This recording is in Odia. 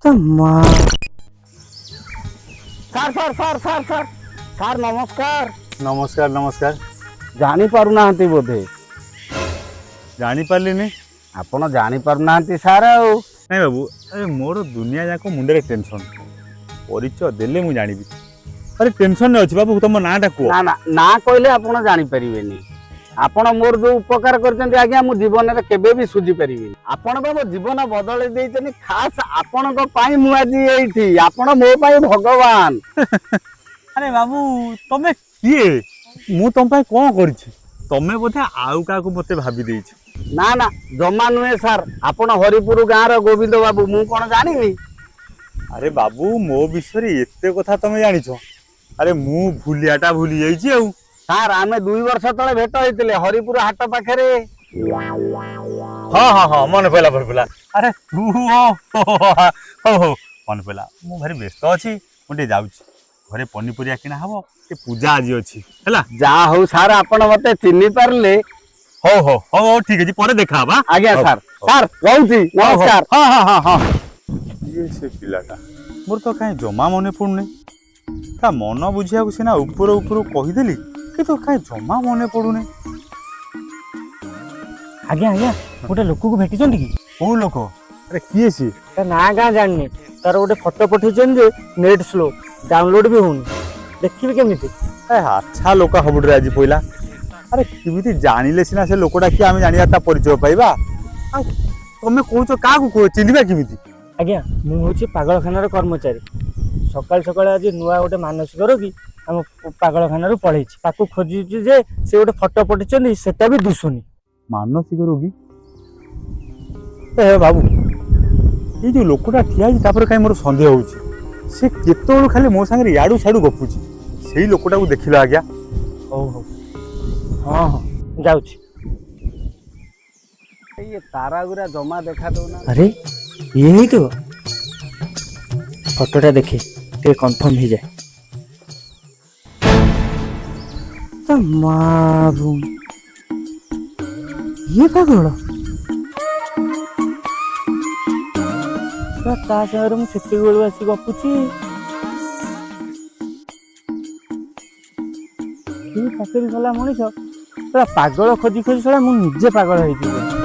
ତା ମା। Sir, sir, sir, sir, sir, sir, ନମସ୍କାର। ନମସ୍କାର, ନମସ୍କାର। ଜାଣିପାରୁନାହାନ୍ତି ବୋଧେ? ଜାଣିପାରିଲିନି। ଆପଣ ଜାଣିପାରୁନାହାନ୍ତି ସାର୍ ଆଉ? ନାଇଁ ବାବୁ, ଆରେ ମୋର ଦୁନିଆ ଯାକ ମୁଣ୍ଡରେ ଟେନସନ୍। ପରିଚୟ ଦେଲେ ମୁଁ ଜାଣିବି। ଆରେ ଟେନସନରେ ଅଛି ବାବୁ, ତମ ନାଁଟା କୁହ। ନା ନା, ନା କହିଲେ ଆପଣ ଜାଣିପାରିବେନି। ଆପଣ ମୋର ଯୋଉ ଉପକାର କରିଛନ୍ତି ଆଜ୍ଞା, ମୁଁ ଜୀବନରେ କେବେ ବି ସୁଝି ପାରିବିନି। ଆପଣ ବା ମୋ ଜୀବନ ବଦଳେଇ ଦେଇଛନ୍ତି। ଖାସ ଆପଣଙ୍କ ପାଇଁ ମୁଁ ଆଜି ଏଇଠି। ଆପଣ ମୋ ପାଇଁ ଭଗବାନ। ଆରେ ବାବୁ, ତମେ କିଏ? ମୁଁ ତମ ପାଇଁ କଣ କରିଛି? ତମେ ବୋଧେ ଆଉ କାହାକୁ ମତେ ଭାବି ଦେଇଛ। ନା ନା, ଜମା ନୁହେଁ ସାର୍। ଆପଣ ହରିପୁର ଗାଁର ଗୋବିନ୍ଦ ବାବୁ, ମୁଁ କଣ ଜାଣିନି? ଆରେ ବାବୁ, ମୋ ବିଷୟରେ ଏତେ କଥା ତମେ ଜାଣିଛ? ଆରେ ମୁଁ ଭୁଲିଆଟା ଭୁଲି ଯାଇଛି ଆଉ। ସାର୍, ଆମେ 2 ବର୍ଷ ତଳେ ଭେଟ ହେଇଥିଲେ ହରିପୁର ହାଟ ପାଖରେ। ହଁ ହଁ ହଁ, ମନେ ପଇଲା, ମନେ ପଇଲା। ଆରେ ତୁ, ହଉ ହଉ, ମନେ ପଇଲା। ମୁଁ ଭାରି ବ୍ୟସ୍ତ ଅଛି, ମୁଁ ଟିକେ ଯାଉଛି। ଘରେ ପନିପରିବା କିଣା ହବ, ଟିକେ ପୂଜା ଆଜି ଅଛି, ହେଲା। ଯାହା ହଉ ସାର୍, ଆପଣ ମତେ ଚିହ୍ନି ପାରିଲେ। ହଉ ହଉ ହଉ ହଉ, ଠିକ ଅଛି, ପରେ ଦେଖା ହବା। ଆଜ୍ଞା। ହଉ, ସାର୍। ହଉ। ସାର୍, ରହୁଛି, ନମସ୍କାର। ହଁ ହଁ ହଁ ହଁ। ଇଏ ସେ ପିଲାଟା, ମୋର ତ କାହିଁ ଜମା ମନେ ପଡୁନି। ତା ମନ ବୁଝିବାକୁ ସିନା ଉପର ଉପରୁ କହିଦେଲି, କିନ୍ତୁ କାହିଁ ଜମା ମନେ ପଡୁନି। ଆଜ୍ଞା, ଆଜ୍ଞା, ଗୋଟେ ଲୋକକୁ ଭେଟିଛନ୍ତି କି? କୋଉ ଲୋକ? ଆରେ କିଏ ସିଏ? ତା ନାଁ ଗାଁ ଜାଣିନି। ତାର ଗୋଟେ ଫଟୋ ପଠେଇଛନ୍ତି ଯେ ନେଟ୍ ସ୍ଲୋ, ଡାଉନଲୋଡ୍ ବି ହଉନି। ଦେଖିବି କେମିତି? ଏ ଆଚ୍ଛା, ଲୋକ ହାବୁଡ଼ରେ ଆଜି ପଇଲା। ଆରେ କେମିତି ଜାଣିଲେ ସିନା ସେ ଲୋକଟା କିଏ ଆମେ ଜାଣିବା, ତା ପରିଚୟ ପାଇବା। ଆଉ ତମେ କହୁଛ କାହାକୁ କୁହ, ଚିହ୍ନିବା କେମିତି? ଆଜ୍ଞା, ମୁଁ ହେଉଛି ପାଗଳଖାନାର କର୍ମଚାରୀ। ସକାଳୁ ସକାଳୁ ଆଜି ନୂଆ ଗୋଟେ ମାନସିକ ରୋଗୀ ଆମ ପାଗଳଖାନାରୁ ପଳେଇଛି। ତାକୁ ଖୋଜୁଛି ଯେ ସେ ଗୋଟେ ଫଟୋ ପଠେଇଛନ୍ତି, ସେଟା ବି ଦିଶୁନି। ମାନସିକ ରୋଗୀ? ଏ ବାବୁ, ଏଇ ଯୋଉ ଲୋକଟା ଠିଆ ହେଇଛି, ତାପରେ କାହିଁ ମୋର ସନ୍ଦେହ ହଉଛି। ସେ କେତେବେଳୁ ଖାଲି ମୋ ସାଙ୍ଗରେ ଇଆଡୁ ସିଆଡୁ ଗପୁଛି। ସେଇ ଲୋକଟାକୁ ଦେଖିଲ ଆଜ୍ଞା? ହଉ ହଉ, ହଁ ହଁ, ଯାଉଛି। ଇଏ ତାରା ଗୁରା ଜମା ଦେଖା ଦଉନା। ଆରେ, ଇଏ ହେଇଥିବ। ଫଟୋଟା ଦେଖେ, ଟିକେ କନଫର୍ମ ହେଇଯାଏ। ତା ମା ଭଉଣୀ, ଇଏ ପାଗଳ। ତା ସାଙ୍ଗରେ ମୁଁ ସେତିକି ବେଳୁ ଆସି ଗପୁଛି। କି ଚାକିରି କଲା ମଣିଷ! ପୁରା ପାଗଳ ଖୋଜି ଖୋଜି ଶଳା ମୁଁ ନିଜେ ପାଗଳ ହେଇଯିବି।